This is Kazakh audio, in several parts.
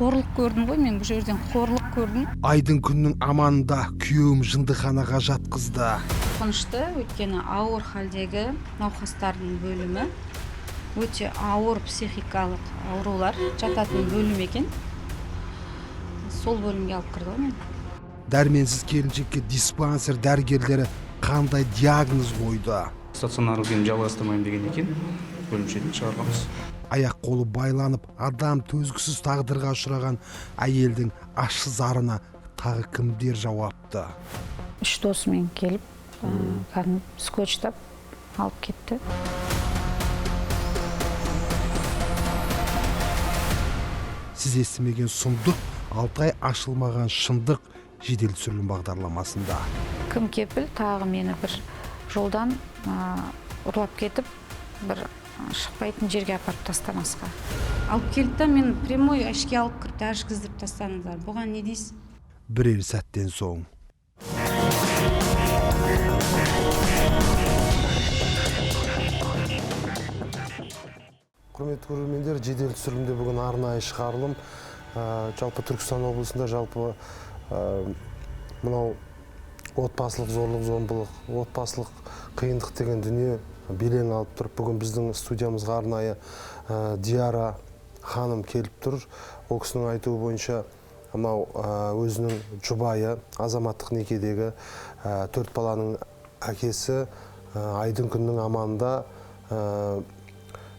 Қорлық көрдім ғой, мен бұл жерден қорлық көрдім. Айдың күннің аманында күйеуім жындыханаға жатқызды. Қорқынышты, өйткені ауыр халдегі науқастардың бөлімі, өте ауыр психикалық аурулар жататын бөлім екен. Сол бөлімге алып кірді ғой мені. Дәрменсіз келіншекке диспансер дәрігерлері қандай диагноз қойды? Стационарлық ем жалғастырмаймын деген екен, бөлімшеден шығарғанбыз. Аяқ қолы байланып, адам төзгісіз тағдырға ұшыраған әйелдің ащы зарына тағы кімдер жауапты? Үш досымен келіп, кәдімгі скотчтап алып кетті. Сіз естімеген сұмдық, 6 ай ашылмаған шындық жедел түсірілім бағдарламасында. Кім кепіл, тағы мені бір жолдан ұрлап кетіп, бір шықпайтын жерге апарып тастамасқа. Алып келді да мен прямой ішке алып кіріп, дәрі тастадыңыздар. Бұған не дейсіз? Бірер сәттен соң. Құрметті көрермендер, жедел түсірілімде бүгін арнайы шығарылым. Жалпы Түркістан облысында жалпы мынау отбасылық зорлық, зомбылық, отбасылық қиындық деген дүние белең алып тұр. Бүгін біздің студиямызға арнайы Диара ханым келіп тұр. Ол кісінің айтуы бойынша мынау өзінің жұбайы, азаматтық некедегі 4 баланың әкесі айдың күннің аманында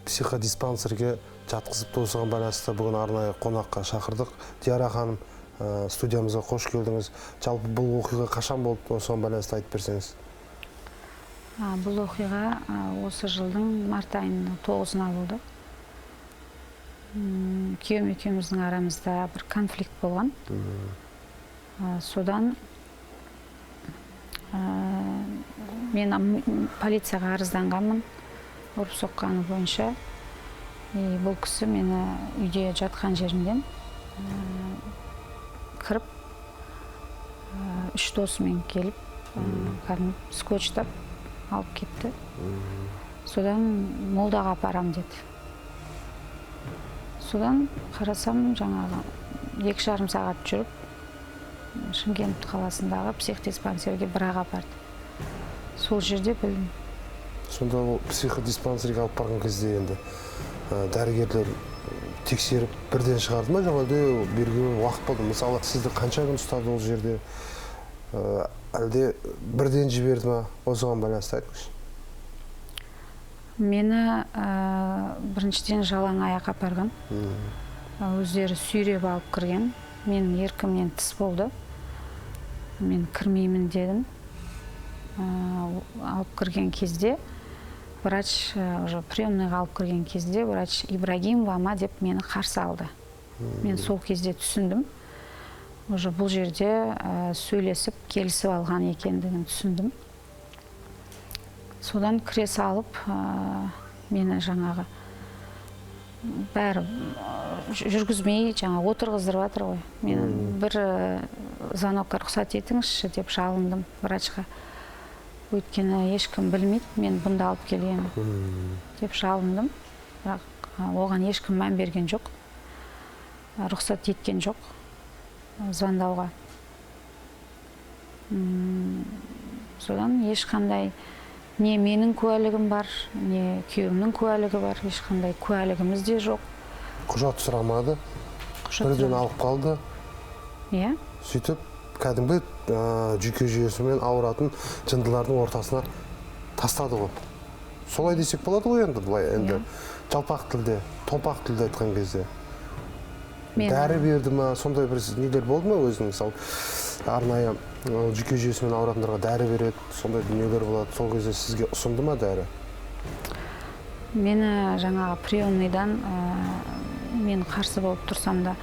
психодиспансерге жатқызып, осыған байланысты бүгін арнайы қонаққа шақырдық. Диара ханым, студиямызға қош келдіңіз. Жалпы бұл оқиға қашан болды, осыған байланысты айтып берсеңіз. Бұл оқиға осы жылдың март айының 9-ына болды. Күйеуім екеуміздің арамызда бір конфликт болған. Содан мен полицияға арызданғанмын ұрып соққаны бойынша. Бұл кісі мені үйде жатқан жерімден кіріп, үш досымен келіп, кәдімгі скотчтап алып кетті. Содан молдаға апарам деді. Содан қарасам, жаңағы 2,5 сағат жүріп, Шымкент қаласындағы психодиспансерге бірақ апарды. Сол жерде білдім. Сонда ол психодиспансерге алып барған кезде енді дәрігерлер тексеріп бірден шығарды ма, жоқ әлде белгілі бір уақыт болды? Мысалы, сізді қанша күн ұстады ол жерде, әлде бірден жіберді ма? Осыған байланысты айтыңызшы. Мені біріншіден жалаң аяқ апарған. Өздері сүйреп алып кірген. Менің еркімнен тыс болды. Мен кірмеймін дедім. Алып кірген кезде врач, уже приемныйға алып кірген кезде врач Ибрагимова ма деп мені қарсы алды. Мен сол кезде түсіндім. Уже бұл жерде сөйлесіп, келісіп алған екендігін түсіндім. Содан кіре салып, мені жаңағы бәрі жүргізмей, жаңа отырғыздырып жатыр ғой. Мен бір звонокқа рұқсат етіңізші деп жалындым врачқа. Өйткені ешкім білмейді, мен бұнда алып келгенмін деп жалындым. Бірақ оған ешкім мән берген жоқ, рұқсат еткен жоқ звондауға. Содан ешқандай не менің куәлігім бар, не күйеуімнің куәлігі бар, ешқандай куәлігіміз де жоқ. Құжат сұрамады, бірден алып қалды. Иә. Сөйтіп кәдімгі жүйке жүйесімен ауыратын жындылардың ортасына тастады ғой. Солай десек болады ғой енді, былай енді жалпақ тілде, томпақ тілде айтқан кезде. Дәрі берді ма, сондай бір нелер болды ма өзінің, мысалы, арнайы жүйке жүйесімен ауыратындарға дәрі береді, сондай дүниелер болады. Сол кезде сізге ұсынды ма дәрі? Мені жаңағы приемныйдан мен қарсы болып тұрсам да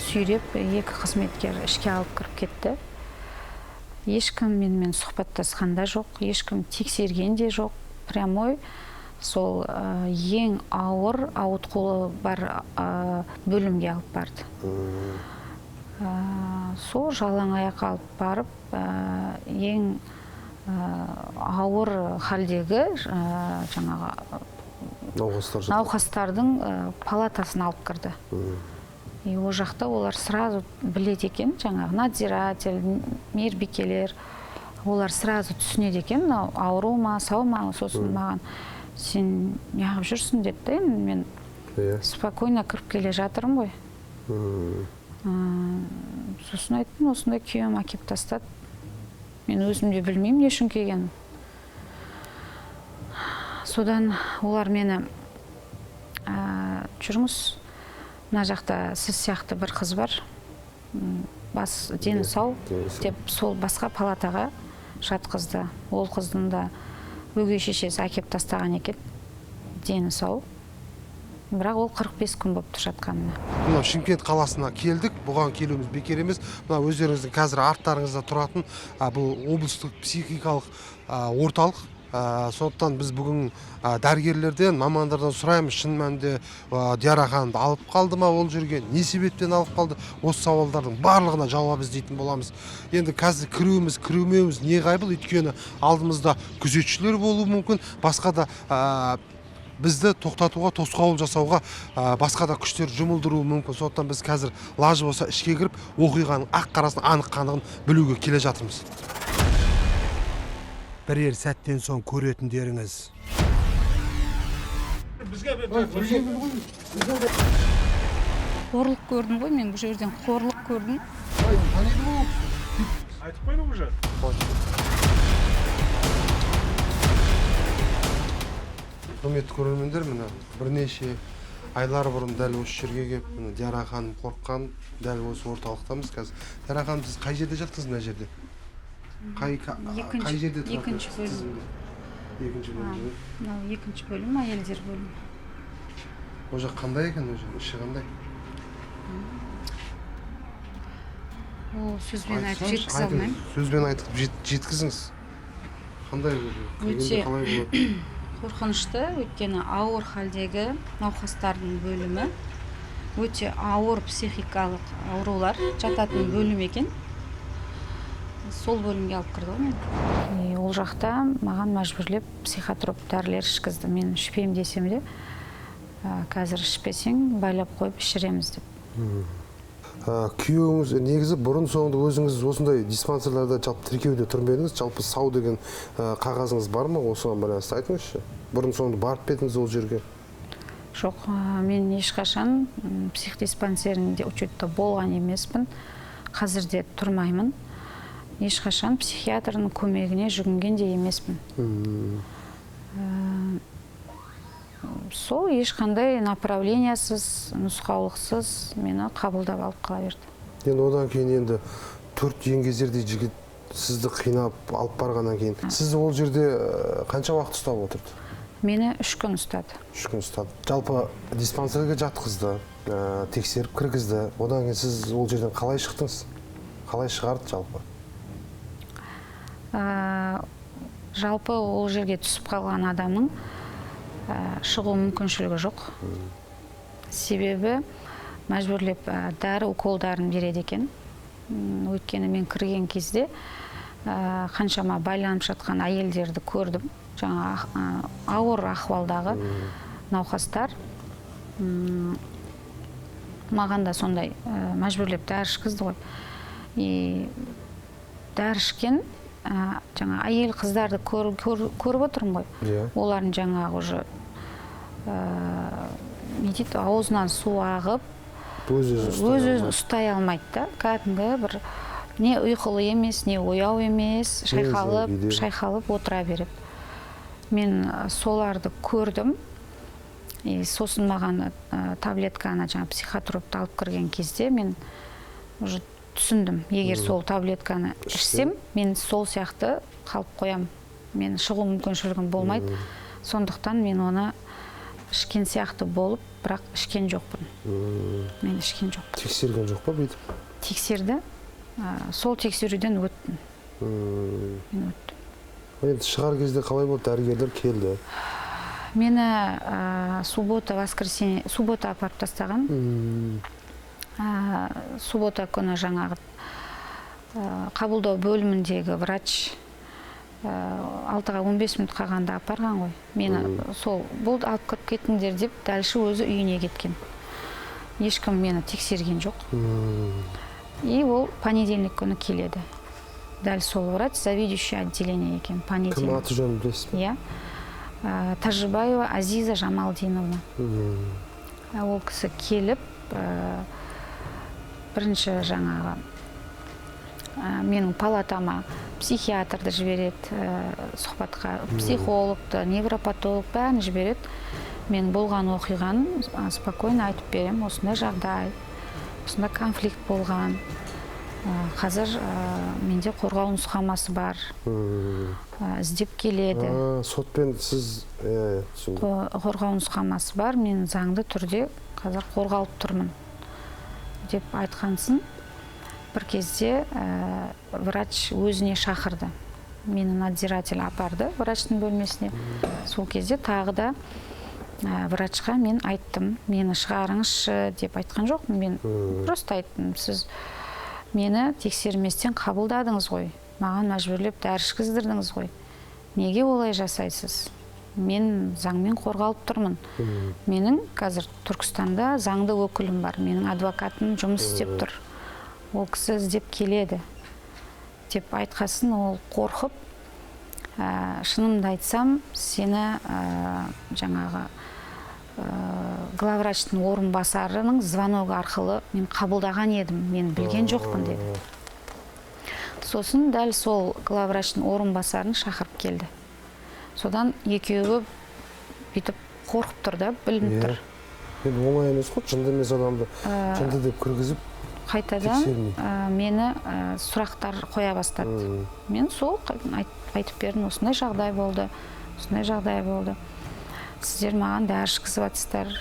сүйреп 2 қызметкер ішке алып кіріп кетті. Ешкім менімен сұхбаттасқан да жоқ, ешкім тексерген де жоқ. Прямой сол ең ауыр ауытқуы бар бөлімге алып барды. Сол жалаң аяқ алып барып, ең ауыр халдегі жаңағы науқастардың палатасына алып кірді. И ол жақта олар сразу біледі екен, жаңағы надзиратель, мейірбикелер, олар сразу түсінеді екен, мынау ауру ма, сау ма. Сосын маған сен неғып жүрсің деді да, енді мен спокойно кіріп келе жатырмын ғой. Сосын айттым, осындай күйеуім әкеп тастады. Мен өзім де білмеймін не үшін келгенін. Содан олар мені жүріңіз, мына жақта сіз сияқты бір қыз бар, бас дені сау деп сол басқа палатаға жатқызды. Ол қыздың да өгей шешесі әкеп тастаған екен, дені сау. Бірақ ол 45 күн болыпты жатқанына. Мынау Шымкент қаласына келдік, бұған келуіміз бекер емес. Мына өздеріңіздің қазір арттарыңызда тұратын бұл облыстық психикалық орталық. Сондықтан біз бүгін дәрігерлерден, мамандардан сұраймыз, шын мәнінде Диара ханымды алып қалды ма ол жерге, не себептен алып қалды, осы сауалдардың барлығына жауап іздейтін боламыз. Енді қазір кіруіміз, кірмеуіміз не қайбыл, өйткені алдымызда күзетшілер болуы мүмкін, басқа да бізді тоқтатуға, тосқауыл жасауға басқа да күштер жұмылдыруы мүмкін. Сондықтан біз қазір лажы болса ішке кіріп, оқиғаның ақ қарасын, анық қанығын білуге келе жатырмыз. Бірер сәттен соң көретіндеріңіз. Қорлық көрдім ғой мен, бұл жерден қорлық көрдім. Айтып қойдым уже. Құрметті көрермендер, міне бірнеше айлар бұрын дәл осы жерге келіп, міне Диара ханым қорыққан, дәл осы орталықтамыз қазір. Диара ханым, сіз қай жерде жаттыңыз мына жерде? Қай жерде тұрады? Екінші бөлім. Екінші бөлім. Мынау екінші бөлім, әйелдер бөлімі. Ол жақ қандай екен, ол жер? Іші қандай? Ол сөзбен айтып жеткізе алмаймын. Сөзбен айтып жеткізіңіз. Қандай ол жер? Өте қалай болады? Қорқынышты, өйткені ауыр халдегі науқастардың бөлімі, өте ауыр психикалық аурулар жататын бөлім екен. Сол бөлімге алып кірді ғой мен. Ол жақта маған мәжбүрлеп психотроп дәрілер ішкізді. Мен ішпеймін десем де, қазір ішпесең байлап қойып ішіреміз деп. Күйеуіңіз негізі бұрын соңды өзіңіз осындай диспансерлерде жалпы тіркеуде тұрмадыңыз, жалпы сау деген қағазыңыз бар ма? Осыған байланысты айтыңызшы. Бұрын соңды барып па едіңіз ол жерге? Жоқ, мен ешқашан психдиспансерінде учетта болған емеспін. Қазір де тұрмаймын. Ешқашан психиатрдың көмегіне жүгінген де емеспін. Сол ешқандай направлениясыз, нұсқаулықсыз мені қабылдап алып қала берді. Енді одан кейін енді төрт еңгезердей жігіт сізді қинап алып барғаннан кейін сіз ол жерде қанша уақыт ұстап отырды? Мені 3 күн ұстады. 3 күн ұстады. Жалпы диспансерге жатқызды, тексеріп кіргізді. Одан кейін сіз ол жерден қалай шықтыңыз? Қалай шығарды жалпы? Жалпы ол жерге түсіп қалған адамның шығу мүмкіншілігі жоқ. Себебі мәжбүрлеп дәрі уколдарын береді екен. Өйткені мен кірген кезде қаншама байланып жатқан әйелдерді көрдім. Жаңа ауыр ахуалдағы науқастар. Маған да сондай мәжбүрлеп дәрі ішкізді ғой. И дәрі ішкен жаңа әйел қыздарды көріп отырмын ғой. Олардың жаңағы уже не дейді, аузынан су ағып, өз-өзін ұстай алмайды да. Кәдімгі бір не ұйқылы емес, не ояу емес, шайқалып отыра береді. Мен соларды көрдім. И сосын маған таблетканы, жаңа психотропты алып кірген кезде мен уже түсіндім. Егер сол таблетканы ішсем, мен сол сияқты қалып қоям. Мен шығу мүмкіншілігім болмайды. Сондықтан мен оны ішкен сияқты болып, бірақ ішкен жоқпын. Мен ішкен жоқпын. Тексерген жоқ па бүйтіп? Тексерді. Сол тексеруден өттім. Мен өттім. Енді шығар кезде қалай болды? Дәрігерлер келді. Мені суббота, воскресенье, суббота апарып тастаған. Суббота күні жаңағы қабылдау бөліміндегі врач 6-ға 15 минут қалғанда апарған ғой. Мені сол болды, алып кіріп кетіңдер деп дальше өзі үйіне кеткен. Ешкім мені тексерген жоқ. И ол понедельник күні келеді. Дәл сол врач, заведующий отделение екен. Кім, Понедельник. аты жөнін білесіз бе? Иә. Тажибаева Азиза Жамалдиновна. Ол кісі келіп, бірінші жаңағы менің палатама психиатрды жібереді, сұхбатқа, психологты, невропатолог, бәрін жібереді. Мен болған оқиғаны спокойно айтып беремін: осындай жағдай, осындай конфликт болған. Қазір менде қорғау нұсқамасы бар. Іздеп келеді. Сотпен сіз, иә, түсіндім. Қорғау нұсқамасы бар, мен заңды түрде қазір қорғалып тұрмын деп айтқансын, бір кезде врач өзіне шақырды мені, надзиратель апарды врачтың бөлмесіне. Сол кезде тағы да врачқа мен айттым, мені шығарыңызшы деп айтқан жоқпын мен, просто айттым: сіз мені тексерместен қабылдадыңыз ғой, маған мәжбүрлеп дәрі ішкіздірдіңіз ғой, неге олай жасайсыз? Мен заңмен қорғалып тұрмын, менің қазір Түркістанда заңды өкілім бар, менің адвокатым жұмыс істеп тұр, ол кісі іздеп келеді деп айтқасын, ол қорқып, шынымды айтсам, сені жаңағы главврачтың орынбасарының звоногы арқылы мен қабылдаған едім, мен білген жоқпын деді. Сосын дәл сол главврачтың орынбасарын шақырып келді. Содан екеуі бүйтіп қорқып тұр да, білініп тұр. Енді оңай емес қой, жынды емес адамды жынды деп кіргізіп, Қайтадан тексермей. Мені сұрақтар қоя бастады. Мен сол айтып бердім: осындай жағдай болды, осындай жағдай болды, сіздер маған дәрі ішкізіп жатсыздар,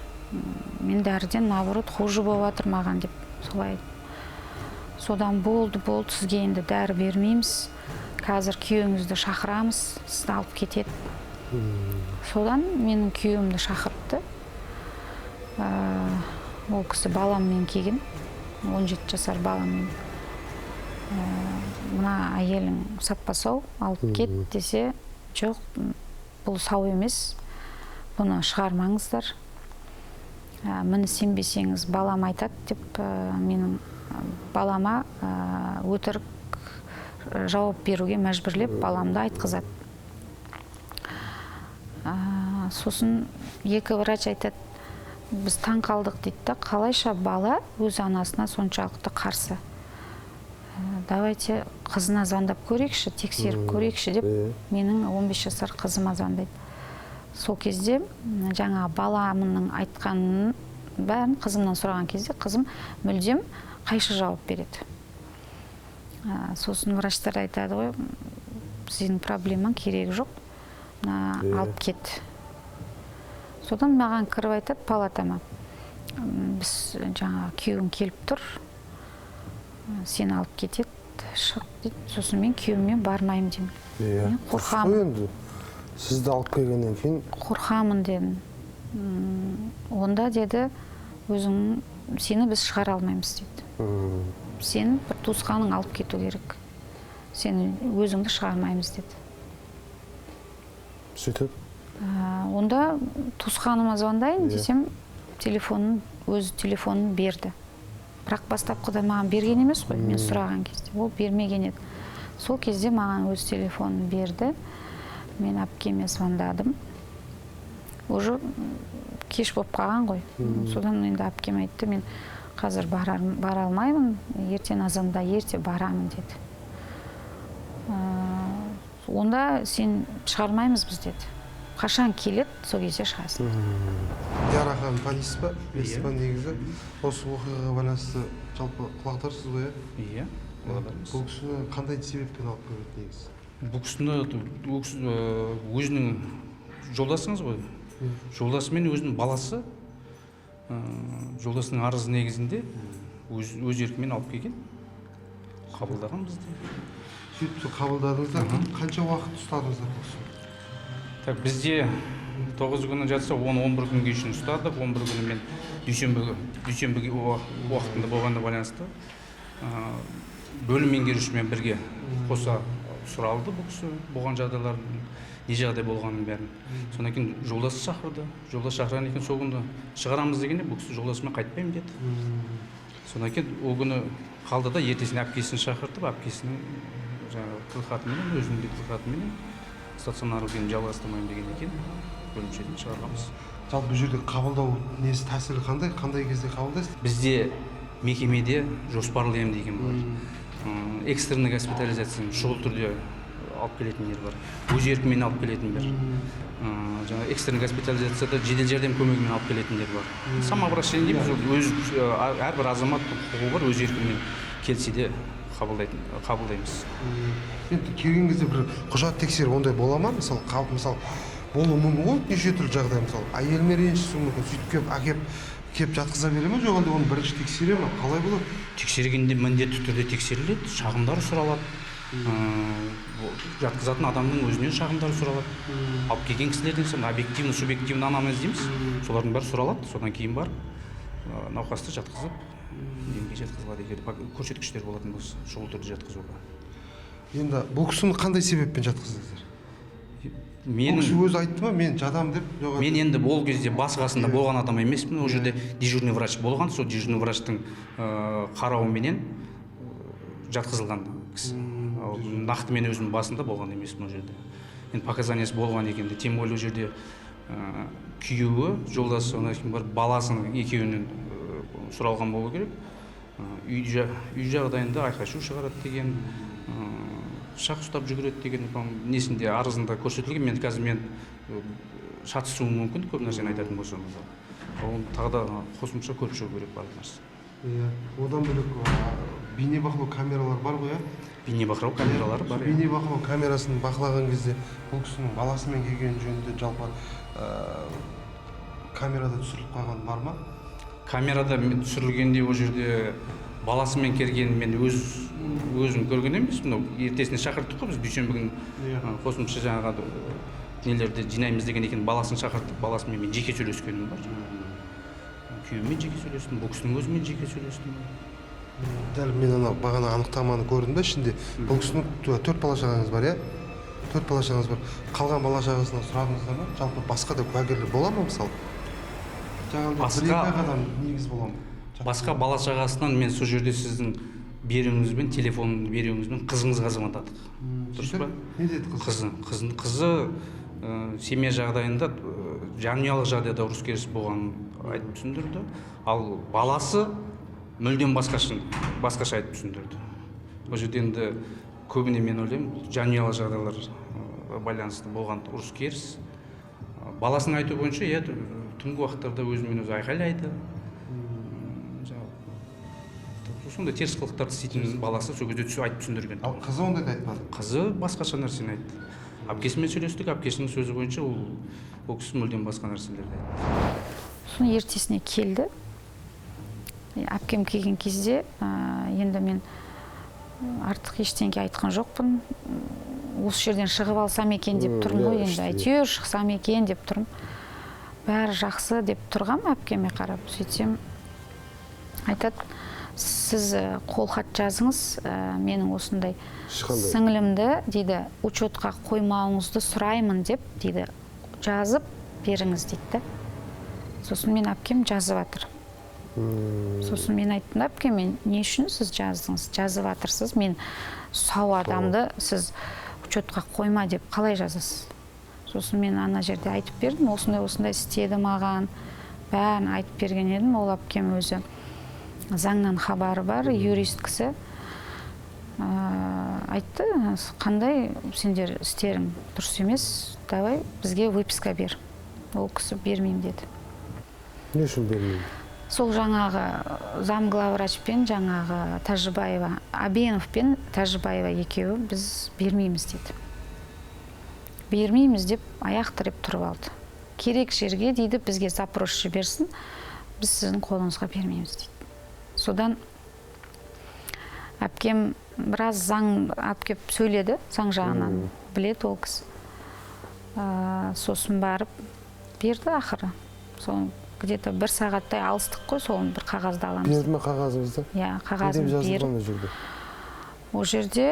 мен дәріден наоборот хуже болып жатыр маған деп солай айттым. Содан болды, болды, сізге енді дәрі бермейміз, қазір күйеуіңізді шақырамыз, сізді алып кетеді. Содан менің күйеуімді шақыртты. Ол кісі баламмен келген, 17 жасар баламмен. Мына әйелің саппа сау, алып кет десе, жоқ, бұл сау емес, бұны шығармаңыздар. Міне, сенбесеңіз, балам айтады деп, менің балама өтірік жауап беруге мәжбүрлеп, баламды айтқызады. Сосын екі врач айтады: біз таң қалдық дейді да, қалайша бала өз анасына соншалықты қарсы? Давайте қызына звондап көрейікші, тексеріп көрейікші деп, менің 15 жасар қызыма звондайды. Сол кезде жаңағы баламның айтқанын бәрін қызымнан сұраған кезде, қызым мүлдем қайшы жауап береді. Сосын врачтар айтады ғой: сенің проблемаң керегі жоқ, мына алып кет. Содан маған кіріп айтады палатама: Біз жаңағы күйеуің келіп тұр, сені алып кетеді, шық» дейді. Сосын мен күйеуіммен бармаймын деймін. Мен Дұрыс қорқамын. қой енді, сізді алып келгеннен кейін. Қорқамын дедім. Онда деді, өзің, сені біз шығара алмаймыз дейді, сені бір туысқаның алып кету керек, сені өзіңді шығармаймыз деді. Сөйтіп? Онда туысқаныма звондайын десем, телефонын, өз телефонын берді, бірақ бастапқыда маған берген емес қой. Мен сұраған кезде ол бермеген еді. Сол кезде маған өз телефонын берді. Мен әпкеме звондадым, уже кеш болып қалған ғой. Содан енді әпкем айтты: мен қазір бара алмаймын, ертең азанда ерте барамын деді. Онда сен шығармаймыз біз деді, қашан келеді, сол кезде шығасың. Диара ханым, танисыз ба, білесіз ба? Негізі осы оқиғаға байланысты жалпы құлағдарсыз ғой, иә? Иә, құлағдармыз. Бұл кісіні қандай себеппен алып келеді негізі? Бұл кісіні, ол кісі өзінің жолдасыңыз ғой, жолдасы мен өзінің баласы, жолдасының арызы негізінде өз еркімен алып келген, қабылдаған бізде. Сөйтіп қабылдадыңыздар, қанша уақыт ұстадыңыздар бұл кісіні? Так, бізде 9 күні жатса, 10-11 күнге шейін ұстадық. 11 күні мен дүйсенбіге уақытында болғанына байланысты, бөлім меңгерушімен бірге қоса Сұралды бұл кісі болған жағдайлардың, не жағдай болғанын бәрін. Содан кейін жолдасы шақырды. Жолдас шақырған екен, сол күні шығарамыз дегенде бұл кісі жолдасымен қайтпаймын деді. Содан кейін ол күні қалды да, ертесіне әпкесін шақыртып, әпкесінің жаңағы тілхатыменен, өзінің де тілхатыменен стационарлық ем жалғастырмаймын деген екен, бөлімшеден шығарғанбыз. Жалпы бұл жерде қабылдау несі, тәсілі қандай, қандай кезде қабылдайсыз? Бізде мекемеде жоспарлы ем деген бар. Экстренный госпитализацияны шұғыл түрде алып келетіндер бар, өз еркімен алып келетіндер, жаңағы экстренный госпитализацияда жедел жәрдем көмегімен алып келетіндер бар. Самообращение дейміз, ол өз әрбір азаматтың құқығы бар, өз еркімен келсе де қабылдаймыз. Енді келген кезде бір құжат тексеру ондай бола ма? Мысалы, мысалы, болуы мүмкін ғой неше түрлі жағдай, мысалы, әйеліме ренжісуі мүмкін, сөйтіп келіп әкеп келіп жатқыза бере ме, жоқ әлде оны бірінші тексере ме, қалай болады? Тексергенде міндетті түрде тексеріледі, шағымдар сұралады. Жатқызатын адамның өзінен шағымдар сұралады, алып келген кісілерден соң объективно, субъективно анамнез дейміз, солардың бәрі сұралады. Содан кейін барып науқасты жатқызып, емге жатқызылады, егер көрсеткіштер болатын болса шұғыл түрде жатқызуға. Енді бұл кісіні қандай себеппен жатқыздыңыздар? Бұл Менің кісі өзі айтты ма, мен жатамын деп, жоқ әлде- Мен енді ол кезде бас қасында болған адам емеспін. Ол жерде дежурный врач болған, сол дежурный врачтың қарауыменен жатқызылған кісі. Ал нақты мен өзім басында болған емеспін ол жерде. Енді показаниясы болған екен де, тем более ол жерде күйеуі, жолдасы, одан кейін барып баласының екеуінен сұралған болу керек. Үй жағдайында айқай шу шығарады деген, пышақ ұстап жүгіреді деген, по-моему, несінде, арызында көрсетілген. Мен қазір шатысуым мүмкін көп нәрсені айтатын болсам, ол тағы да қосымша көріп шығу керек барлық нәрсе. Иә, одан бөлек бейнебақылау камералары бар ғой, иә? Бейнебақылау камералары бар, иә. Бейнебақылау камерасын бақылаған кезде бұл кісінің баласымен келгені жөнінде жалпы камерада түсіріліп қалған бар ма? Камерада түсірілгенде ол жерде баласымен келгенін мен өзім көрген емеспін. Мынау ертесіне шақырттық қой біз дүйсенбі күні, қосымша жаңағы нелерді жинаймыз деген екен, баласын шақыртып, баласымен мен жеке сөйлескенім бар. Күйеуіммен жеке сөйлестім, бұл кісінің өзімен жеке сөйлестім. Дәл мен ана бағана анықтаманы көрдім да, ішінде бұл кісінің 4 бала шағаңыз бар, иә? 4 бала шағаңыз бар. Қалған бала шағасынан сұрадыңыздар ма? Жалпы басқа да куәгерлер бола ма, мысалы? Жаңағыдай бір екі-ақ адам негіз бола ма? Басқа бала шағасынан мен сол жерде сіздің беруіңізбен, телефон беруіңізбен қызыңызға звондадық. Дұрыс па? Не деді қыз? Қызы семья жағдайында, жанұялық жағдайда ұрыс керіс болғанын айтып түсіндірді. Ал баласы мүлдем басқаша айтып түсіндірді. Ол жерде енді көбіне мен ойлаймын, бұл жанұялық жағдайлар байланысты болған ұрыс керіс. Баласының айтуы бойынша, иә, түнгі уақыттарда өзімен өзі айқайлайды. Сондай теріс қылықтарды істейтін баласы сол кезде айтып түсіндірген. Ал қызы ондайды айтпады? Қызы басқаша нәрсені айтты. Әпкесімен сөйлестік, әпкесінің сөзі бойынша ол кісі мүлдем басқа нәрселерді айтты. Сосын ертесіне келді. Әпкем келген кезде, енді мен артық ештеңе айтқан жоқпын. Осы жерден шығып алсам екен деп тұрмын ғой, енді әйтеуір шықсам екен деп тұрмын. Бәрі жақсы деп тұрғам әпкеме қарап. Сөйтсем айтады, сіз қолхат жазыңыз, менің осындай Ешқандай. сіңілімді, дейді, учетқа қоймауыңызды сұраймын деп, дейді, жазып беріңіз дейді да. Сосын мен әпкем жазып жатыр. Сосын мен айттым да, әпкем, не үшін сіз жаздыңыз, жазып жатырсыз, мен сау адамды сіз учетқа қойма деп қалай жазасыз? Сосын мен ана жерде айтып бердім, осындай осындай істеді маған, бәрін айтып берген едім. Ол әпкем өзі заңнан хабары бар, юрист кісі. Айтты, қандай сендер істерің дұрыс емес, давай бізге выписка бер. Ол кісі бермеймін деді. Не үшін бермеймін? Сол жаңағы замглавврачпен, жаңағы Тәжібаева, Абенов пен Тәжібаева екеуі біз бермейміз деді. Бермейміз деп аяқ тіреп тұрып алды. Керек жерге дейді, бізге запрос жіберсін, біз сіздің қолыңызға бермейміз дейді. Содан әпкем біраз заң алып келіп сөйледі, заң жағынан біледі ол кісі. Сосын барып берді ақыры. Сол где-то бір сағаттай алыстық қой, сол бір қағазды аламыз. Берді ме қағазыңызды? Иә, Не деп қағазын жазылған беріп. ол жерде? Ол жерде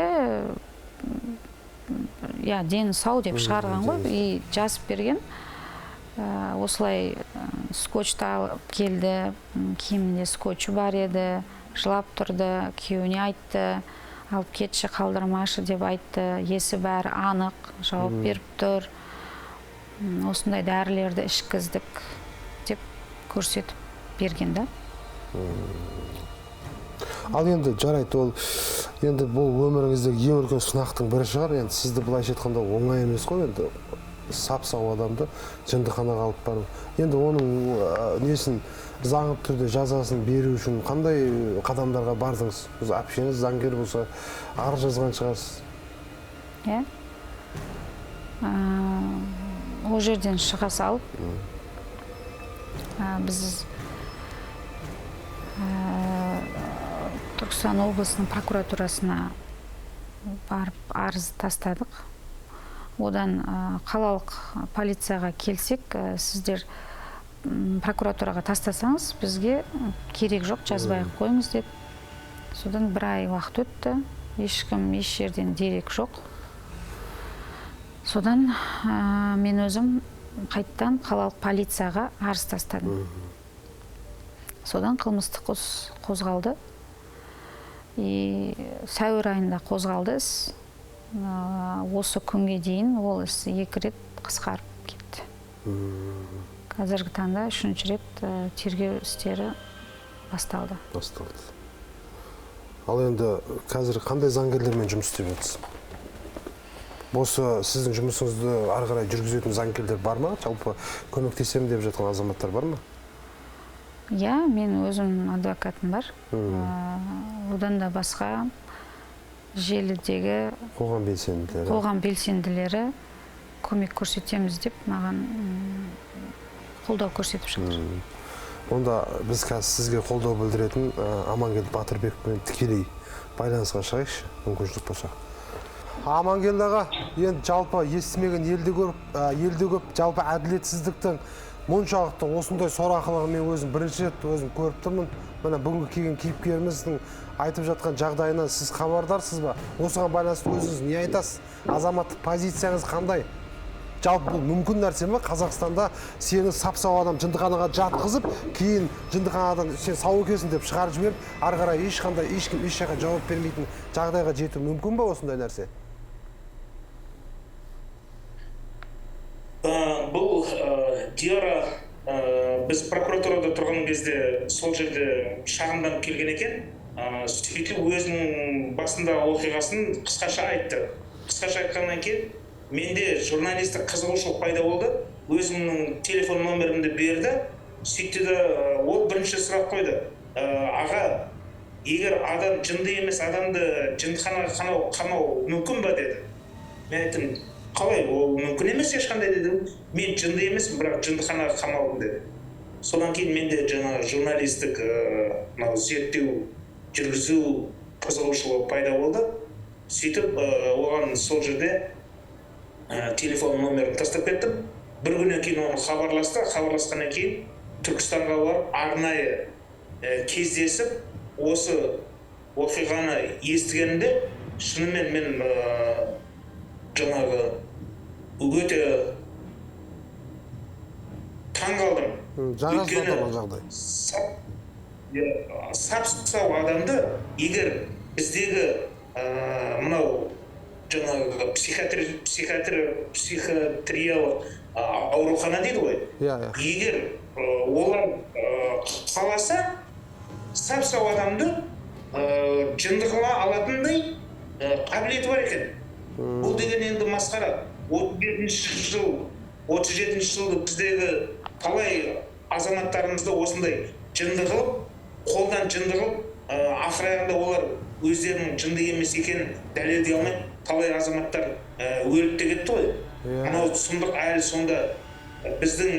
Иә, дені сау деп шығарған ғой, и жазып берген. Осылай скотчты алып келді, киімінде скотчы бар еді, жылап тұрды, күйеуіне айтты, алып кетші, қалдырмашы деп айтты, есі бәрі анық, жауап беріп тұр. Осындай дәрілерді ішкіздік деп көрсетіп берген да. Ал енді жарайды, ол енді бұл өміріңіздегі ең үлкен сынақтың бірі шығар. Енді сізді былайша айтқанда оңай емес қой, енді сап-сау адамды жындыханаға алып бару. Енді оның несін, заңды түрде жазасын беру үшін қандай қадамдарға бардыңыз? Осы әпшеңіз заңгер болса, арыз жазған шығарсыз. Иә. Ол жерден шыға салып, біз Түркістан облысының прокуратурасына барып арыз тастадық. Одан қалалық полицияға келсек, сіздер прокуратураға тастасаңыз, бізге керек жоқ, жазбай ақ қойыңыз деп. Содан бір ай уақыт өтті, ешкім еш жерден дерек жоқ. Содан мен өзім қайттан қалалық полицияға арыз тастадым. Содан қылмыстық іс қозғалды. И сәуір айында қозғалды іс. Осы күнге дейін ол іс 2 рет қысқарып кетті. Қазіргі таңда 3-ші рет тергеу істері басталды. Басталды. Ал енді қазір қандай заңгерлермен жұмыс істеп жатсыз? Осы сіздің жұмысыңызды ары қарай жүргізетін заңгерлер бар ма? Жалпы көмектесемін деп жатқан азаматтар бар ма? Иә, мен өзім адвокатым бар. Одан да басқа желідегі қоғам белсенділері көмек көрсетеміз деп маған қолдау көрсетіп жатыр. Онда біз қазір сізге қолдау білдіретін Амангелді Батырбекпен тікелей байланысқа шығайықшы, мүмкіншілік болса. Амангелді аға, енді жалпы естімеген елде көп, жалпы әділетсіздіктің мұншалықты осындай сорақылығын мен өзім бірінші рет өзім көріп тұрмын. Міне бүгінгі келген кейіпкеріміздің айтып жатқан жағдайынан сіз хабардарсыз ба? Осыған байланысты өзіңіз не айтасыз? Азаматтық позицияңыз қандай? Жалпы бұл мүмкін нәрсе ме? Қазақстанда сені сап-сау адам жындыханаға жатқызып, кейін жындыханадан сен сау екенсің деп шығарып жіберіп, ары қарай ешқандай ешкім еш жаққа жауап бермейтін жағдайға жету мүмкін бе осындай нәрсе? Бұл Диара біз прокуратурада тұрған кезде сол жерде шағымданып келген екен. Сөйтіп өзінің басындағы оқиғасын қысқаша айтты. Қысқаша айтқаннан кейін менде журналистік қызығушылық пайда болды. Өзімнің телефон номерімді берді. Сөйтті де ол бірінші сұрақ қойды. Аға, егер адам жынды емес адамды жындыханаға қамау мүмкін ба деді. Мен айттым, қалай, ол мүмкін емес ешқандай дедім. Мен жынды емеспін, бірақ жындыханаға қамалдым деді. Содан кейін менде жаңа журналистік зерттеу жүргізу қызығушылығы пайда болды. Сөйтіп оған сол жерде телефон номерін тастап кеттім. Бір күннен кейін оны хабарласты. Хабарласқаннан кейін Түркістанға барып арнайы кездесіп, осы оқиғаны естігенімде шынымен мен жаңағы өте таң қалдым. Өйткені сап-сау адамды егер біздегі мынау жаңағы психиатриялық аурухана дейді ғой, егер олар қаласа сап-сау адамды жынды қыла алатындай қабілеті бар екен. Бұл деген енді масқара. 37 жыл, 37 жылды біздегі талай азаматтарымызды осындай жынды қылып, қолдан жынды қылып, ақыр аяғында олар өздерінің жынды емес екенін дәлелдей алмай, талай азаматтар өліп те кетті ғой. Мынау сұмдық әлі сонда біздің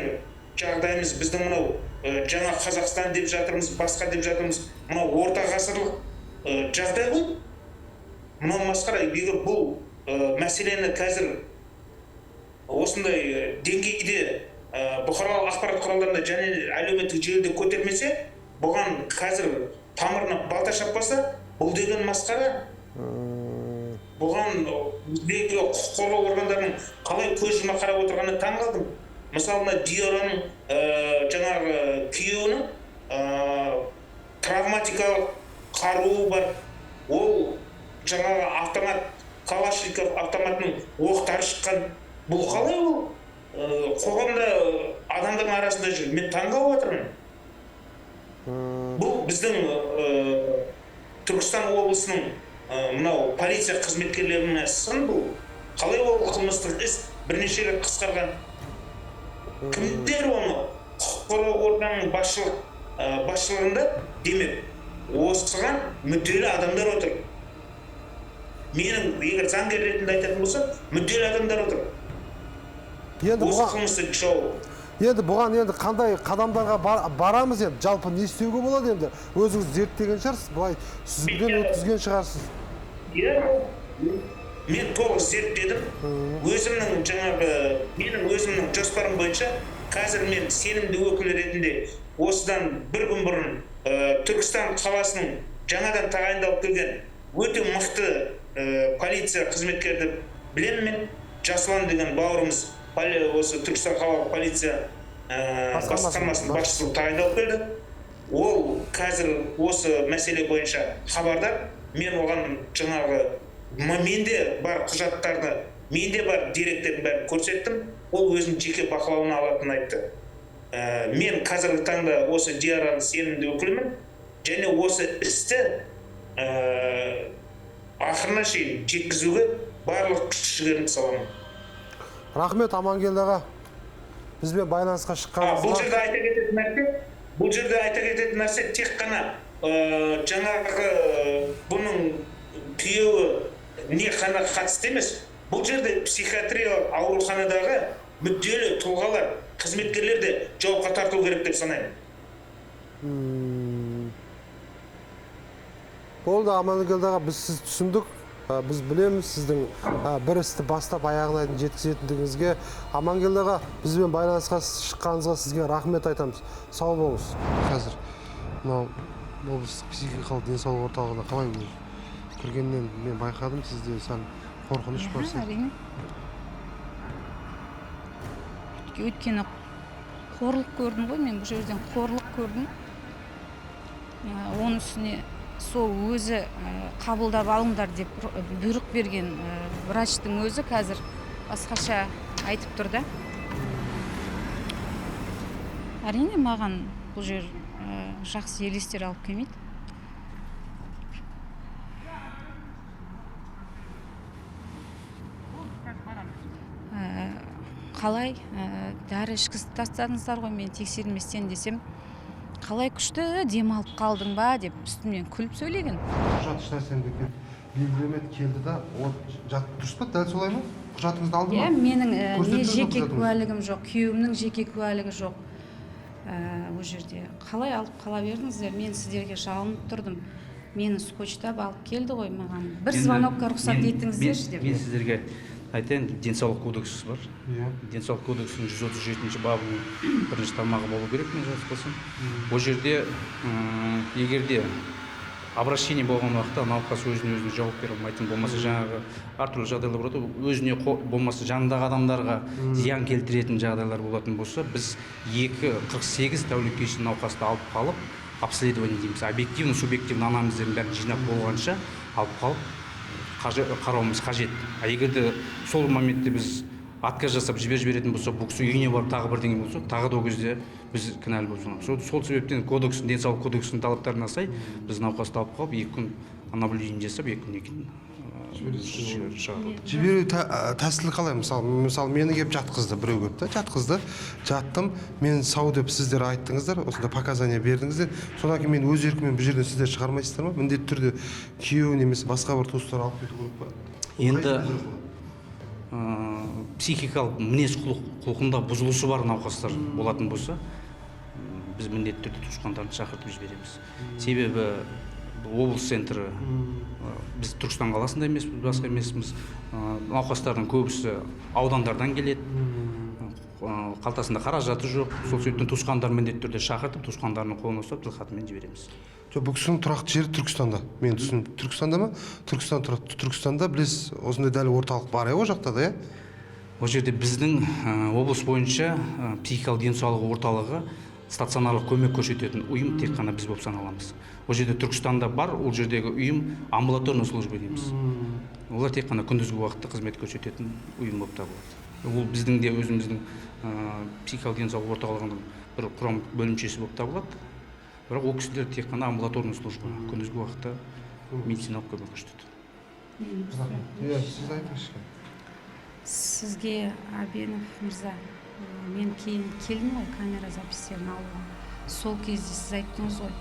жағдайымыз, біздің мынау жаңа Қазақстан деп жатырмыз, басқа деп жатырмыз, мынау орта ғасырлық жағдай ғой. Мынау масқара. Егер бұл мәселені қазір осындай деңгейде бұқаралық ақпарат құралдарында және әлеуметтік желіде көтермесе, бұған қазір тамырына балта шаппаса, бұл деген масқара. Бұған біздегі құқық қорғау органдарының қалай көз жұма қарап отырғанына таң қалдым. Мысалы, мына Диораның жаңағы күйеуінің травматикалық қаруы бар. Ол жаңағы автомат, Калашников автоматының оқтары шыққан. Бұл қалай ол қоғамда адамдардың арасында жүр? Мен таң қалып отырмын. Бұл біздің Түркістан облысының мынау полиция қызметкерлеріне сын бұл. Қалай ол қылмыстық іс бірнеше рет қысқарған? Кімдер оны құқық қорғау органының басшылығында, демек, осыған мүдделі адамдар отыр. Менің егер заңгер ретінде айтатын болсам, мүдделі адамдар отыр. Енді Осы қылмысты жауып. Енді бұған енді қандай қадамдарға барамыз енді? Жалпы не істеуге болады енді? Өзіңіз зерттеген шығарсыз, былай сүзгіден өткізген шығарсыз. Иә, мен толық зерттедім. Өзімнің жаңағы, менің өзімнің жоспарым бойынша қазір мен сенімді өкіл ретінде осыдан бір күн бұрын Түркістан қаласының жаңадан тағайындалып келген өте мықты полиция қызметкері деп білемін мен. Жасұлан деген бауырымыз осы Түркістан қалалық полиция басқармасының басшысы тағайындалып келді. Ол қазір осы мәселе бойынша хабардар. Мен оған жаңағы менде бар құжаттарды, менде бар деректердің бәрін көрсеттім. Ол өзінің жеке бақылауына алатынын айтты. Мен қазіргі таңда осы Диараның сенімді өкілімін және осы істі ақырына шейін жеткізуге барлық күш жігерімді саламын. Рахмет, Амангелді аға. Бізбен байланысқа шыққаныңызға. Бұл жерде айта кететін нәрсе, бұл жерде айта кететін нәрсе тек қана жаңағы бұның күйеуі не қана қатысты емес. Бұл жерде психиатриялық ауруханадағы мүдделі тұлғалар, қызметкерлер де жауапқа тартылу керек деп санаймын. Болды, Амангелді аға, біз сіз түсіндік. Біз білеміз сіздің бір істі бастап аяғына дейін жеткізетіндігіңізге. Амангелді аға, бізбен байланысқа шыққаныңызға сізге рахмет айтамыз. Сау болыңыз. Қазір мынау облыстық психикалық денсаулық орталығына қалай кіргеннен мен байқадым, сізде сәл қорқыныш бар сияқты. Әрине. Өйткені қорлық көрдім ғой, мен бұл жерден қорлық көрдім. Оның үстіне сол өзі қабылдап алыңдар деп бұйрық берген врачтың өзі қазір басқаша айтып тұр да. Әрине, маған бұл жер жақсы елестер алып келмейді. Қалай дәрі ішкізіп тастадыңыздар ғой, мен тексерілместен десем, қалай күшті демалып қалдың ба деп үстімнен күліп сөйлеген. Құжат ешнәрсені белгілемеді, келді да, ол дұрыс па, дәл солай ма? Құжатыңызды алды ма? Иә, менің не жеке куәлігім жоқ, күйеуімнің жеке куәлігі жоқ. Ол жерде қалай алып қала бердіңіздер? Мен сіздерге жалынып тұрдым. Мені скотчтап алып келді ғой маған. Бір звонокқа рұқсат етіңіздерші деп. Мен сіздерге айтайын, денсаулық кодексі бар. Денсаулық кодексінің 137 бабының бірінші тармағы болу керек, мен жазып. Ол жерде егер де обращение болған уақытта науқас өзіне өзіне жауап бере алмайтын болмаса, жаңағы әртүрлі жағдайлар болады, өзіне болмаса жанындағы адамдарға зиян келтіретін жағдайлар болатын болса, біз 2-48 тәулікке шейін науқасты алып қалып, обследование дейміз, объективно, субъективно анализдердің бәрін жинап болғанша алып қалып қарауымыз қажет. А егер де сол моментте біз отказ жасап жіберетін болса, бұл кісі үйіне барып тағы бірдеңе болса, тағы да ол кезде біз кінәлі болып саналамыз. Сол себептен кодекстің, денсаулық кодексінің талаптарына сай біз науқасты алып қалып, 2 күн наблюдение жасап, 2 күннен кейін шығарылды. Жіберу тәсілі қалай? Мысалы, мені келіп жатқызды, біреу келіп та жатқызды, жаттым, мен сау деп сіздер айттыңыздар, осында показания бердіңіздер. Содан кейін мен өз еркіммен бұл жерден сіздер шығармайсыздар ма? Міндетті түрде күйеуі немесе басқа бір туыстар алып кету керек па? Енді психикалық мінез құлқында бұзылысы бар науқастар болатын болса, біз міндетті түрде туысқандарын шақыртып жібереміз. Себебі облыс центрі, біз Түркістан қаласында емеспіз, басқа емеспіз. Науқастардың көбісі аудандардан келеді. Қалтасында қаражаты жоқ, сол себептен туысқандарын міндетті түрде шақыртып, туысқандарының қолына ұстап, тілхатымен жібереміз. Жоқ, бұл кісінің тұрақты жері Түркістанда. Мен түсіндім. Түркістанда ма? Түркістан тұрады. Түркістанда, білесіз, осындай дәл орталық бар, иә, ол жақта да, иә? Ол жерде біздің облыс бойынша психикалық денсаулық орталығы, стационарлық көмек көрсететін ұйым тек қана біз болып саналамыз. Ол жерде, Түркістанда бар, ол жердегі ұйым амбулаторная служба дейміз. Олар тек қана күндізгі уақытта қызмет көрсететін ұйым болып табылады. Ол біздің де өзіміздің психикалық денсаулық орталығының бір құрам бөлімшесі болып табылады. Бірақ ол кісілер тек қана амбулаторная служба, күндізгі уақытта медициналық көмек көрсетеді. Иә, сіз айтыңызшы. Сізге, Абенов мырза, мен кейін келдім ғой камера записьтерін алуға. Сол кезде сіз айттыңыз ғой: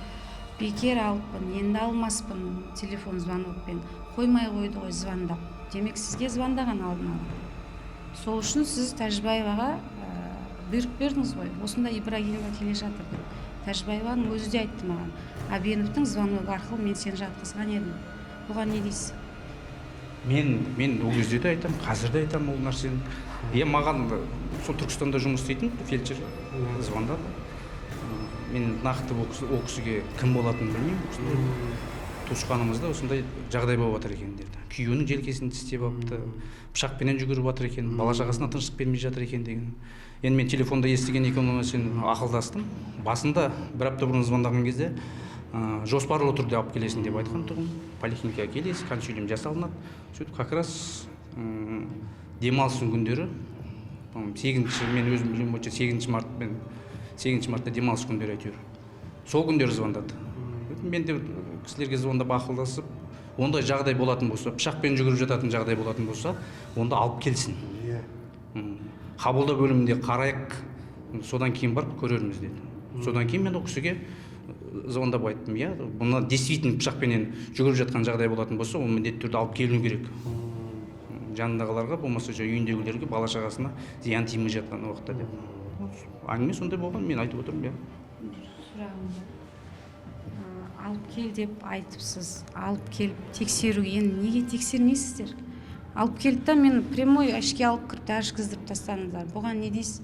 «Бекер алыппын, енді алмаспын телефон звонокпен, қоймай қойды ғой звондап». Демек, сізге звондаған алдын ала. Сол үшін сіз Тәжібаеваға бұйрық бердіңіз ғой, осында Ибрагимова келе жатыр деп. Тәжібаеваның өзі де айтты маған: «Абеновтың звоногы арқылы мен сені жатқызған едім». Бұған не дейсіз? Мен ол кезде де айтамын, қазір де айтамын ол нәрсені, иә. Маған сол Түркістанда жұмыс істейтін фельдшер звондады. Мен нақты ол кісіге кім болатынын білмеймін. Ол кісінің туысқанымызда осындай жағдай болып жатыр екен деді, күйеуінің желкесін тістеп алыпты, пышақпенен жүгіріп жатыр екен, бала шағасына тыныштық бермей жатыр екен деген. Енді мен телефонда естіген екен ол нәрсені. Ақылдастым. Басында бір апта бұрын звондаған кезде жоспарлы түрде алып келесің деп айтқан тұғын, поликлиникаға келесіз, консилиум жасалынады. Сөйтіп, как раз демалыстың күндері, по-моему, сегізінші, мен өзім білуім бойынша, 8 март пен 8 мартта демалыс күндері әйтеуір. Сол күндері звондады. Мен де кісілерге звондап, ақылдасып, ондай жағдай болатын болса, пышақпен жүгіріп жататын жағдай болатын болса, онда алып келсін. Қабылдау бөлімінде қарайық, содан кейін барып көрерміз деді. Содан кейін мен ол кісіге звондап айттым, иә, бұны действительно пышақпенен жүгіріп жатқан жағдай болатын болса, ол міндетті түрде алып келу керек. Жанындағыларға, болмаса жаңа үйіндегілерге, бала шағасына зиян тимей жатқан уақытта деп. Әңгіме сондай болған, мен айтып отырмын, иә. Сұрағым бар. Алып кел деп айтыпсыз, алып келіп тексеруге енді неге тексермейсіздер? Алып келді да, мен прямой ішке алып кіріп, дәрі ішкіздіріп тастадыңыздар. Бұған не дейсіз?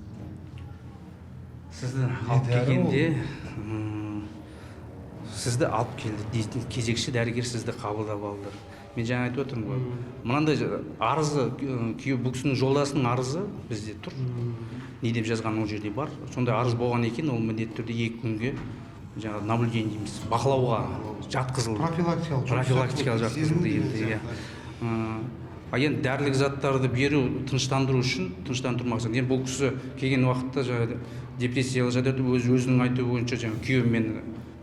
Сізді алып дәрі ол? келгенде, сізді алып келді дейтін, кезекші дәрігер сізді қабылдап алды. Мен жаңа айтып отырмын ғой, мынандай арызы, күйеу, бұл кісінің жолдасының арызы бізде тұр, не деп жазған ол жерде бар. Сондай арыз болған екен, ол міндетті түрде 2 күнге жаңағы наблюдение дейміз, бақылауға жатқызылды. Профилактикалық. Профилактикалық жатқызылды енді, иә. А енді дәрілік заттарды беру тыныштандыру үшін, тыныштандыру мақсатында. Енді бұл кісі келген уақытта жаңағы депрессиялы жағдайда, өзінің айтуы бойынша, жаңағы күйеуім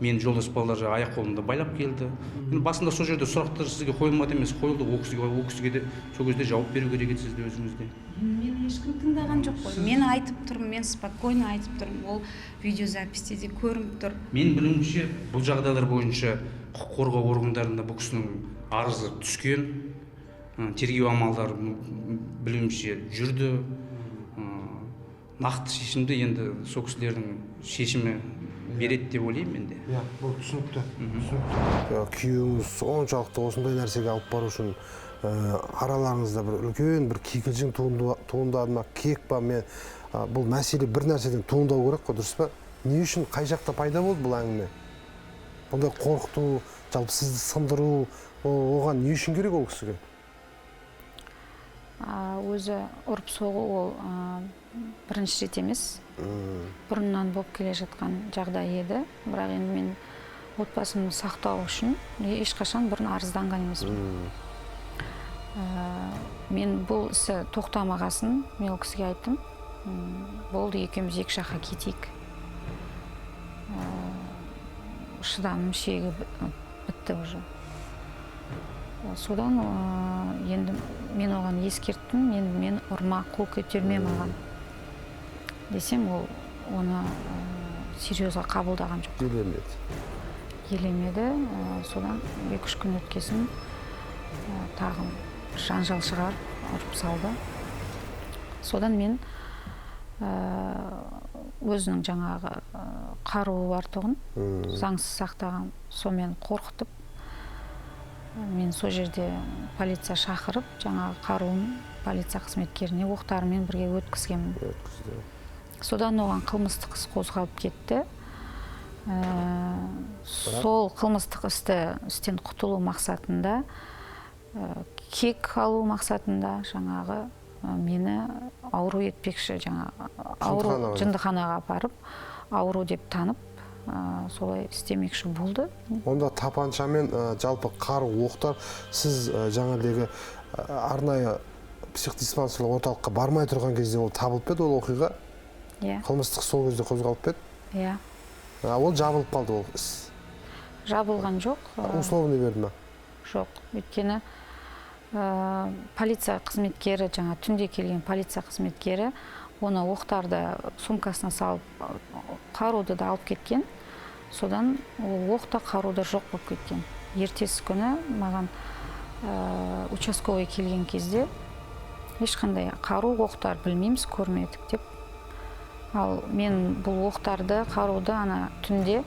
мен жолдас балалар жаңағы аяқ қолымды байлап келді. Енді басында сол жерде сұрақтар сізге қойылмады емес, қойылды. Ол кісіге де сол кезде жауап беру керек еді сізде өзіңізде. Мені ешкім тыңдаған жоқ қой. Мен айтып тұрмын, мен спокойно айтып тұрмын, ол видеозаписьте де көрініп тұр. Мен білуімше, бұл жағдайлар бойынша құқық қорғау органдарында бұл кісінің арызы түскен. Тергеу амалдары білуімше жүрді. Нақты шешімді енді сол кісілердің шешімі береді деп ойлаймын мен де. Иә, бұл түсінікті, түсінікті. Күйеуіңіз соншалықты осындай нәрсеге алып бару үшін араларыңызда бір үлкен бір кикілжің туындады ма, кек па? Мен бұл мәселе бір нәрседен туындау керек қой, дұрыс па? Не үшін, қай жақта пайда болды бұл әңгіме? Бұндай қорқыту, жалпы сізді сындыру, оған не үшін керек ол кісіге? Өзі ұрып соғу ол бірінші рет емес, бұрыннан болып келе жатқан жағдай еді. Бірақ енді мен отбасымды сақтау үшін ешқашан бұрын арызданған емеспін. Мен бұл ісі тоқтамағасын, мен ол кісіге айттым: «Болды, екеуміз екі жаққа кетейік. Шыдамым шегі бітті уже». Содан енді мен оған ескерттім: «Енді мен ұрма, қол көтерме маған», – десем, ол оны серьезға қабылдаған жоқ. Елемеді. Елемеді. Содан 2-3 күн өткесін тағы жанжал шығарып, ұрып салды. Содан мен өзінің жаңағы қаруы бар тұғын, заңсыз сақтаған, сонымен қорқытып, мен сол жерде полиция шақырып, жаңағы қаруын полиция қызметкеріне оқтарымен бірге өткізгенмін. Өткізді. Содан оған қылмыстық іс қозғалып кетті. Сол қылмыстық істен құтылу мақсатында, кек алу мақсатында жаңағы мені ауру етпекші, жаңағы ауру жындыханаға апарып, ауру деп танып, солай істемекші болды. Онда тапаншамен жалпы қару, оқтар сіз жаңағыдегі арнайы психодиспансерлік орталыққа бармай тұрған кезде ол табылып па еді, ол оқиға? Иә. Қылмыстық сол кезде қозғалып па еді? Иә. Ол жабылып қалды ол іс? Жабылған жоқ. Условный берді ме? Жоқ, өйткені полиция қызметкері, жаңа түнде келген полиция қызметкері оны оқтарды сумкасына салып, қаруды да алып кеткен. Содан ол оқ та қару да жоқ болып кеткен. Ертесі күні маған участковый келген кезде ешқандай қару, оқтар білмейміз, көрмедік деп. Ал мен бұл оқтарды, қаруды ана түнде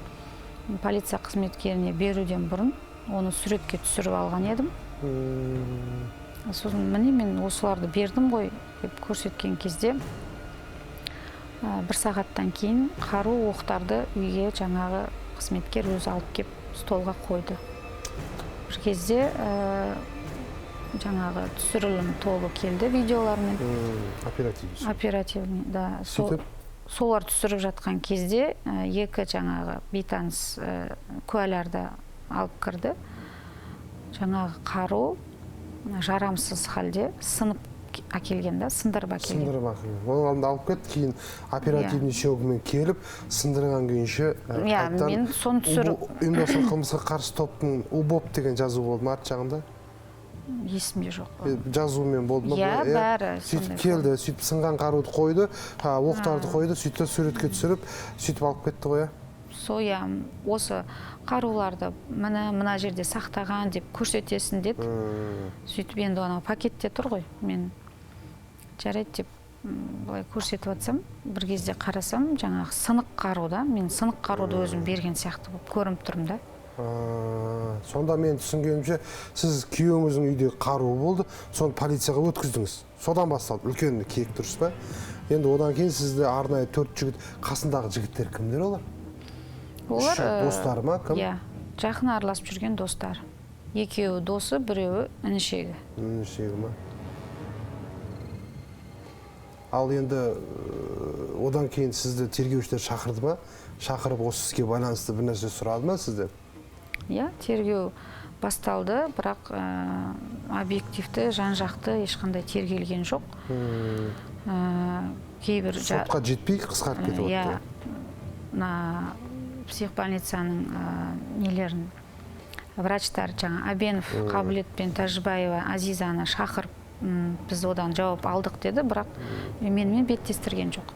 полиция қызметкеріне беруден бұрын оны суретке түсіріп алған едім. Сосын міне мен осыларды бердім ғой деп көрсеткен кезде бір сағаттан кейін қару, оқтарды үйге жаңағы қызметкер өзі алып кеп столға қойды. Бір кезде жаңағы түсірілім тобы келді видеолармен. Оперативный. Оперативный, да. Солар түсіріп жатқан кезде екі жаңағы бейтаныс куәларды алып кірді. Жаңағы қару жарамсыз халде сынып әкелген да, сындырып әкелген. Сындырып әкелген. Оның алдында алып кетті, кейін оперативный съемкамен келіп, сындырған күйінше иә, мен соны түсіріп ұйымдасқан қылмысқа қарсы топтың УБОП деген жазу болды ма арт жағында? Есімде жоқ. Жазумен болды ма? Иә, бәрі. Сөйтіп келді, сөйтіп сынған қаруды қойды, оқтарды қойды, сөйтіп суретке түсіріп, сөйтіп алып кетті ғой, иә? Сол, иә, осы қаруларды міне мына жерде сақтаған деп көрсетесің деді. Сөйтіп енді анау пакетте тұр ғой, мен жарайды деп былай көрсетіп жатсам, бір кезде қарасам, жаңағы сынық қару да, мен сынық қаруды өзім берген сияқты болып көрініп тұрмын да. Сонда мен түсінгенімше, сіз күйеуіңіздің үйде қаруы болды, соны полицияға өткіздіңіз. Содан басталды үлкен кек, дұрыс па? Енді одан кейін сізді арнайы 4 жігіт, қасындағы жігіттер кімдер олар? Олар достары ма, кім? Иә, жақын араласып жүрген достар. Екеуі досы, біреуі інішегі. Інішегі ма? Ал енді одан кейін сізді тергеушілер шақырды ма? Шақырып осы іске байланысты бір нәрсе сұрады ма сізден? Иә, тергеу басталды, бірақ объективті, жан-жақты ешқандай тергелген жоқ. Кейбір сотқа жетпей қысқарып кетіп отыр. Иә, психбольницаның нелерін врачтар жаңа Абенов, Қабылет пен Тәжібаева Азизаны шақырып, біз одан жауап алдық деді, бірақ менімен беттестірген жоқ.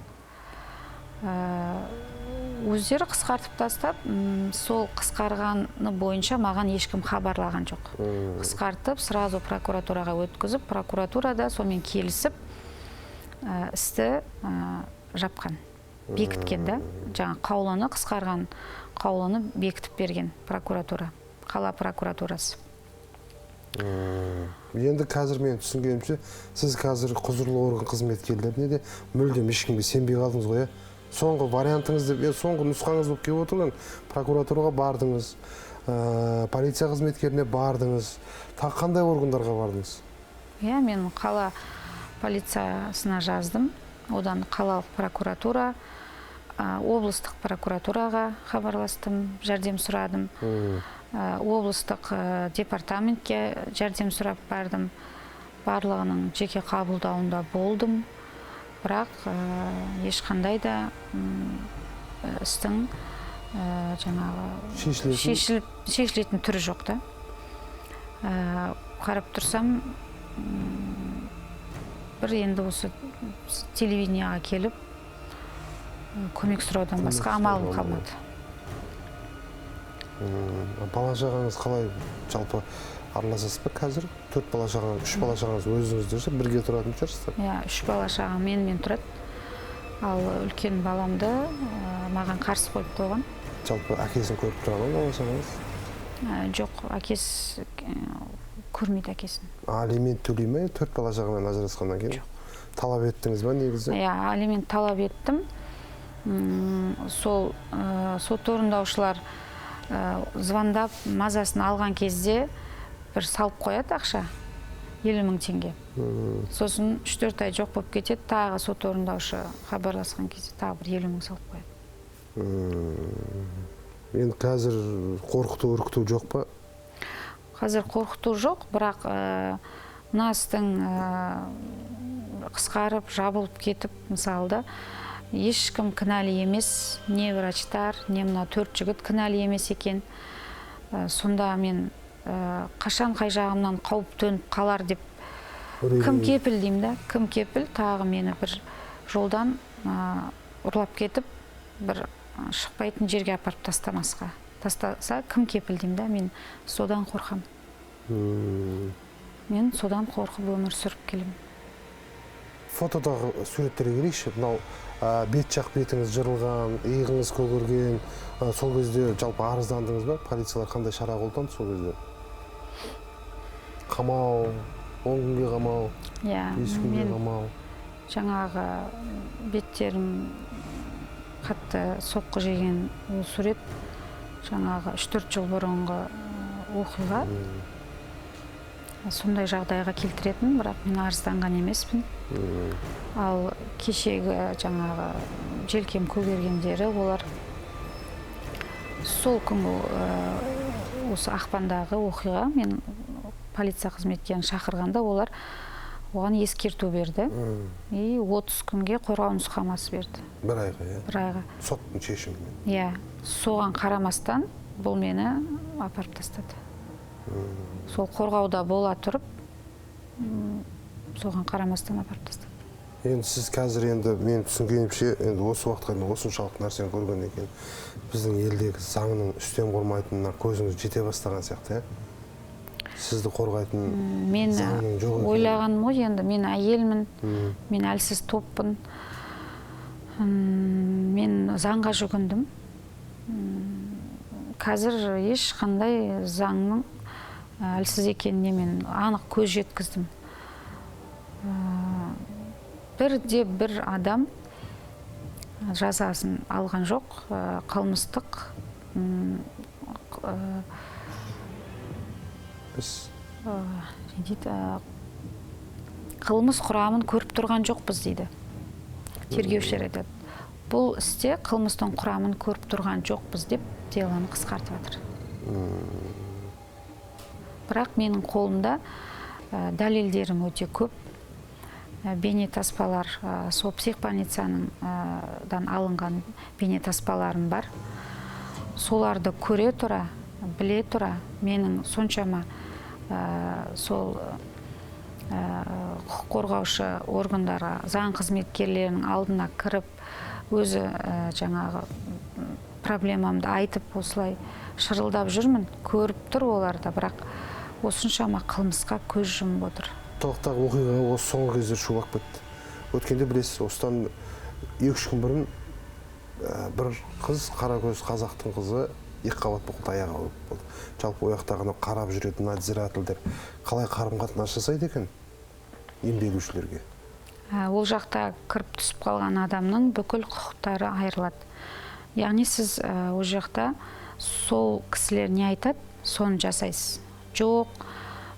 Өздері қысқартып тастап, сол қысқарғаны бойынша маған ешкім хабарлаған жоқ. Қысқартып, сразу прокуратураға өткізіп, прокуратурада сонымен келісіп, істі жапқан, бекіткен да. Жаңа қаулыны, қысқарған қаулыны бекітіп берген прокуратура, қала прокуратурасы. Енді қазір мен түсінгенімше, сіз қазір құзырлы орган қызметкерлеріне де мүлдем ешкімге сенбей қалдыңыз ғой, иә? Соңғы вариантыңыз деп, соңғы нұсқаңыз болып келіп отырған, прокуратураға бардыңыз, полиция қызметкеріне бардыңыз, тағы қандай органдарға бардыңыз? Иә, мен қала полициясына жаздым, одан қалалық прокуратура, облыстық прокуратураға хабарластым, жәрдем сұрадым. Облыстық департаментке жәрдем сұрап бардым, барлығының жеке қабылдауында болдым, бірақ ешқандай да істің жаңағы шешілетін түрі жоқ та. Қарап тұрсам, бір енді осы телевидениеға келіп көмек сұраудан басқа амалым қалмады. Бала шағаңыз қалай жалпы араласасыз ба қазір? 4 бала шағаңыз, 3 бала шағаңыз өзіңізде бірге тұратын шығарсыздар? Иә, 3 бала шағам менімен тұрады. Ал үлкен баламды маған қарсы қойып қойған. Жалпы әкесін көріп тұра ма бала шағаңыз? Жоқ, әкесі көрмейді әкесін. Алимент төлей ме 4 бала шағамен ажырасқаннан кейін? Жоқ. Талап еттіңіз ба негізі? Иә, алимент талап еттім. Сол сот орындаушылар звондап мазасын алған кезде бір салып қояды ақша, 50 000 теңге. Сосын 3-4 ай жоқ болып кетеді, тағы сот орындаушы хабарласқан кезде тағы бір 50 000 салып қояды. Енді қазір қорқыту, үркіту жоқ па? Қазір қорқыту жоқ, бірақ мына істің қысқарып, жабылып кетіп, мысалы да, ешкім кінәлі емес, не врачтар, не мына 4 жігіт кінәлі емес екен. Сонда мен қашан қай жағымнан қауіп төніп қалар деп кім кепіл деймін да, кім кепіл тағы мені бір жолдан ұрлап кетіп, бір шықпайтын жерге апарып тастамасқа. Тастаса кім кепіл деймін да, мен содан қорқамын. Мен содан қорқып өмір сүріп келемін. Фотодағы суреттерге келейікші. Мынау бет жақ бетіңіз жырылған, иығыңыз көгерген. Сол кезде жалпы арыздандыңыз ба? Полициялар қандай шара қолданды сол кезде? Қамау, 10 күнге қамау, 5 күнге қамау. Жаңағы беттерім қатты соққы жеген ол сурет жаңағы 3-4 жыл бұрынғы оқиға. Сондай жағдайға келтіретін, бірақ мен арызданған емеспін. Ал кешегі жаңағы желкем көгергендері, олар сол күнгі осы ақпандағы оқиға, мен полиция қызметкерін шақырғанда олар оған ескерту берді. И 30 күнге қорғау нұсқамасы берді. Бір айға, иә? Бір айға. Соттың шешімімен. Иә, соған қарамастан бұл мені апарып тастады. Сол қорғауда бола тұрып, соған қарамастан апарып тастады. Енді сіз қазір енді мен түсінгенімше, енді осы уақытқа дейін осыншалық нәрсені көрген екен, біздің елдегі заңның үстем құрмайтынына көзіңіз жете бастаған сияқты, иә? Сізді қорғайтын заңның жоқ екенін. Ойлағаным ғой енді, мен әйелмін, мен әлсіз топпын, мен заңға жүгіндім. Қазір ешқандай заңның әлсіз екеніне мен анық көз жеткіздім. Бірде бір адам жазасын алған жоқ, қылмыстық қылмыс құрамын көріп тұрған жоқпыз дейді. Тергеушілер айтады. Бұл істе қылмыстың құрамын көріп тұрған жоқпыз деп делоны қысқартып жатыр. Бірақ менің қолымда дәлелдерім өте көп. Бейнетаспалар, сол психбольницадан алынған бейнетаспаларым бар. Соларды көре тұра, біле тұра, менің соншама сол құқық қорғаушы органдарға, заң қызметкерлерінің алдына кіріп, өзі жаңағы проблемамды айтып, осылай шырылдап жүрмін, көріп тұр оларда, бірақ осыншама қылмысқа көз жұмып отыр. Орталықтағы оқиға осы соңғы кезде шулап кетті. Өткенде білесіз, осыдан 2-3 күн бұрын бір қыз, қаракөз қазақтың қызы, 2 қабат болып таяқ алып болды. Жалпы ол жақтағыны қарап жүретін надзирательдер қалай қарым-қатынас жасайды екен емделушілерге? Ол жақта кіріп түсіп қалған адамның бүкіл құқықтары айырылады. Яғни сіз ол жақта сол кісілер не айтады, соны жасайсыз. Жоқ,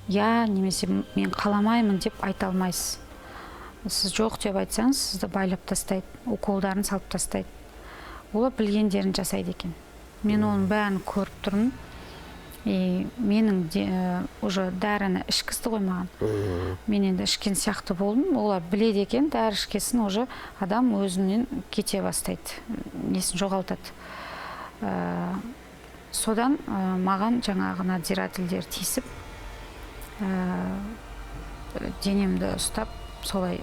я немесе мен қаламаймын деп айта алмайсыз. Сіз жоқ деп айтсаңыз, сізді байлап тастайды, уколдарын салып тастайды. Олар білгендерін жасайды екен. Мен оның бәрін көріп тұрмын. И менің уже дәріні ішкізді ғой маған. Мен енді ішкен сияқты болдым. Олар біледі екен, дәрі ішкесін уже адам өзінен кете бастайды, несін жоғалтады. Содан маған жаңағы надзирательдер тиісіп, денемді ұстап, солай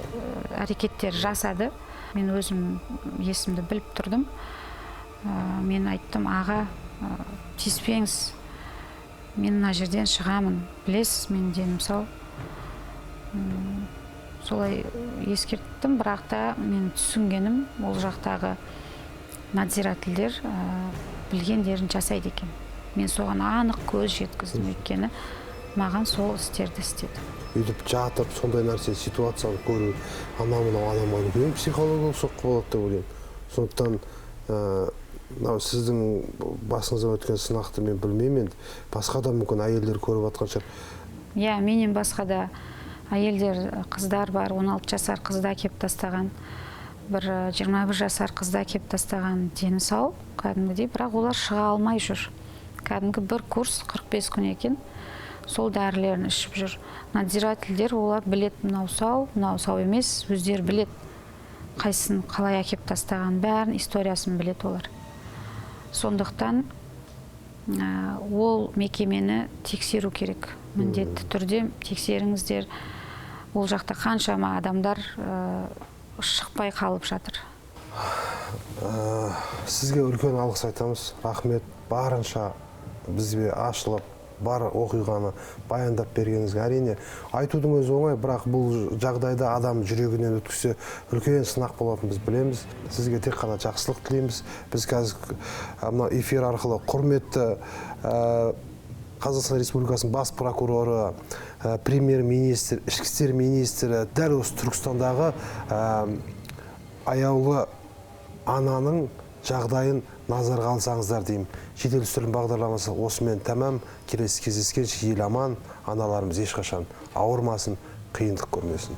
әрекеттер жасады. Мен өзім есімді біліп тұрдым. Мен айттым, аға, тиіспеңіз, мен мына жерден шығамын, білесіз, менің денім сау. Солай ескерттім, бірақ та мен түсінгенім, ол жақтағы надзирательдер білгендерін жасайды екен. Мен соған анық көз жеткіздім, өйткені маған сол істерді істеді. Үйтіп жатып, сондай нәрсе, ситуацияны көру, анау мынау адамға үлкен психологиялық соққы болады деп ойлаймын. Сондықтан мынау сіздің басыңыздан өткен сынақты мен білмеймін енді, басқа да мүмкін әйелдер көріп жатқан шығар. Иә, менен басқа да әйелдер, қыздар бар. 16 жасар қызды әкеп тастаған, бір 21 жасар қызды әкеп тастаған, дені сау кәдімгідей, бірақ олар шыға алмай жүр. Кәдімгі бір курс 45 күн екен, сол дәрілерін ішіп жүр. Надзирательдер олар білет, мынау сау, мынау сау емес, өздері білет, қайсысын қалай әкеп тастаған, бәрін историясын білет олар. Сондықтан ол мекемені тексеру керек, міндетті түрде тексеріңіздер. Ол жақта қаншама адамдар шықпай қалып жатыр. Сізге үлкен алғыс айтамыз, рахмет, барынша бізге ашылып, бар оқиғаны баяндап бергеніңізге. Әрине, айтудың өзі оңай, бірақ бұл жағдайда адам жүрегінен өткізсе үлкен сынақ болатынын біз білеміз. Сізге тек қана жақсылық тілейміз. Біз қазір мына эфир арқылы құрметті Қазақстан Республикасының бас прокуроры, премьер-министр, ішкі істер министрі, дәл осы Түркістандағы аяулы ананың жағдайын назарға алсаңыздар деймін. Жедел түсірілім бағдарламасы осымен тәмам. Келесі кездескенше ел аман, аналарымыз ешқашан ауырмасын, қиындық көрмесін.